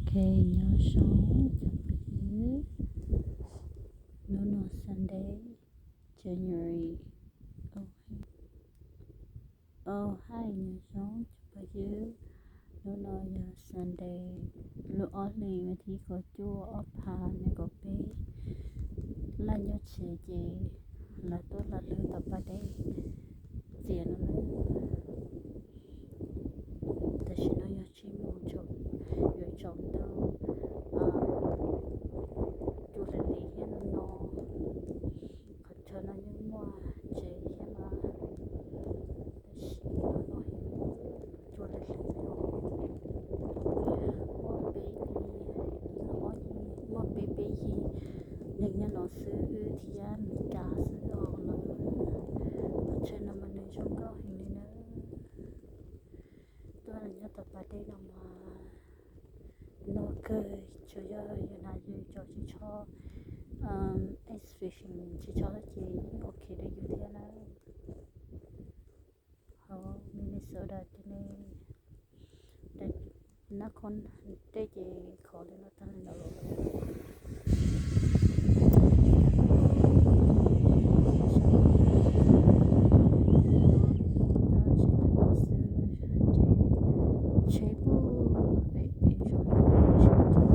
Ok, nyob zoo cov phooj ywg, hnub no Sunday, January, oh, hais nyob zoo cov phooj ywg, hnub no yog Sunday, lub ob hlis vas thib kaum cuaj ob phav nees nkaum peb, laj nyob tsev ces lawv tuaj los lwm tom pas dej txias no na. Tam sim no yog tsib moos, yuav tsaus ntuj, cua hli hli thiab no no, qhov chaw no yeej muaj tsev thiab mas, tab sis no no cua hli hli no, muaj peb yig, muaj peb peb yig neeg nyob no xwb, wb thiab Meskas xwb os. Qhov chaw no mas nws zoo nkauj heev li na. Tuaj nyob tom pas dej no mas no kawg, tsuas yog yus hnav yus cov ris tsho, ice fishing ris tsho ces yeej ok rau yus thiab na. Hauv Minnesota tej ne, nab khob dej ces khov li no tag li no lawm. Tsheb puag pem pem zoo li qhov tsev ces twb me me ces los toj siab pem tsev na, yog tias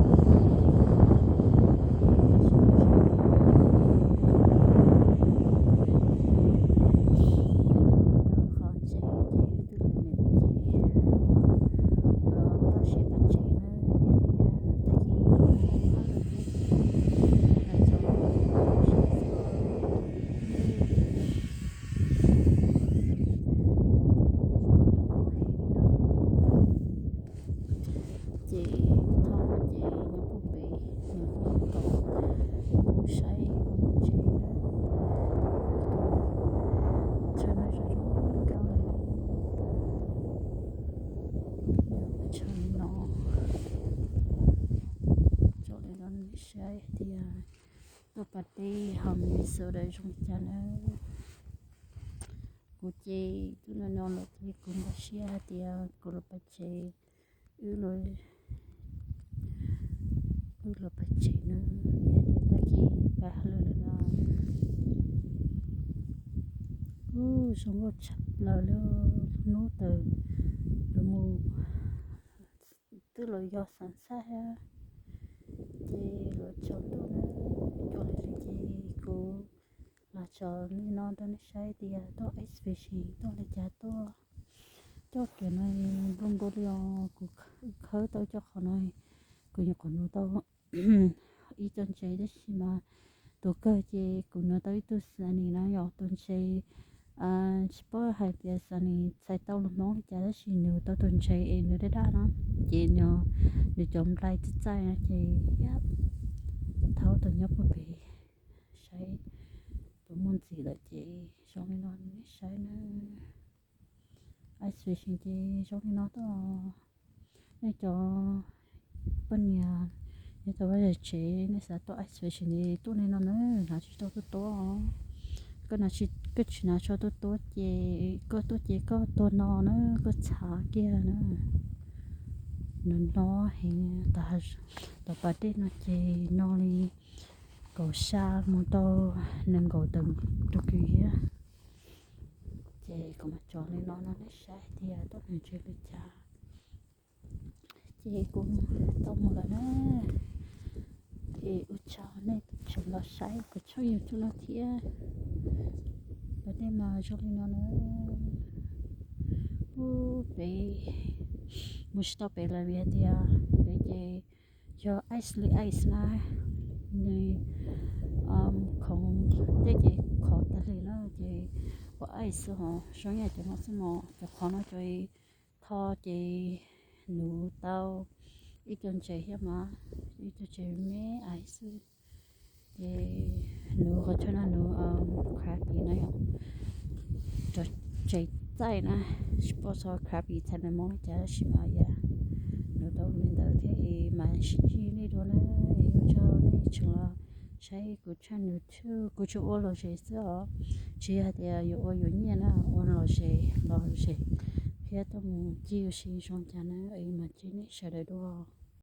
tag kis ces tho ces nyob puag pem, nyob puag pem kom saib tsev na. Chaw no zoo nkauj li. Chaw no, tso li no nej saib tias tuaj pas dej hauv Minnesota zoo li cas na. Kuv ces twb no no lawm ces kuv npaj siab hais tias kuv los pas tsev, wb los, wb los pas tsev na, vim hais tias tag kis pas hauj lwm lawm no. Ub, zoo nkauj tshaj plaws li, hnub tawm los mus twb los yog xeev xaj thiab, ces los tsaus ntuj na, cua hli hli ces kuv los tso li no rau nej saib tias tuaj ice fishing tuaj li cas tuaj. Coj kiag no npau npau li os, kuv khawb tau cov qhov no, kuv nyuam qhuav nuv tau ib co ntses tab sis mas tus kawg ces kuv nuv tau ib tug seine na yom, tus ntses tsis paub hais tias seine txhais tau lus Hmoob li cas tab sis nws tau tus ntses es nws daj daj no, ces nws cov nplai txaij txaij no ces thauj tus nyob puag pem saib puas muaj ntxiv lawm ces zoo li no nej saib na. Ice fishing ces zoo li no tuaj. Nej cov poj niam, nej cov poj niam tsev nej xav tuaj ice fishing ces tuaj li no na, hnav ris tsho tuaj tuaj. Koj hnav tsis, koj tsis hnav tsho tuaj tuaj ces koj tuaj ces koj tuag no na, koj txhav kiag na. Nws no heev, tom pas dej no ces no li kaum xya mus rau nees nkaum tawm tus kws thiab. Ces kuv mam tso li no no nej saib tias tuaj nws tsev li cas. Ces kuv tau mus lawm na. Es ua tsaug nej tseem los saib kuv tshooj YouTube no thiab. Pas dej mas zoo li no na. Ub, pem mus tsis tau pem lawm vim hais tias pem ces yog ice li ice na, nws khoov, tej ces khov tag li na, ces ua ice xwb ho zoo yam cov no xwb mog. Cov qhov no cov tho ces nuv tau ib co ntses thiab mas, ib co ntses me me xwb. Ces nuv qhov chaw no nuv crappie na yom, cov ntses txaij na, tsis paub xyov crappie txhais nais Hmoob li cas tab sis mas yam nuv tau li ntawd thiab es mam sib ntsib nej dua na. Es ua tsaug nej tseem los saib kuv channel YouTube, kuv tsuas ua lom zem xwb os, tsis yog hais tias yuav ua yuav nyiaj na, ua lom zem lom zem thiab tuaj mus cig ua si zoo cas na, es mam ntsib nej sawv daws dua.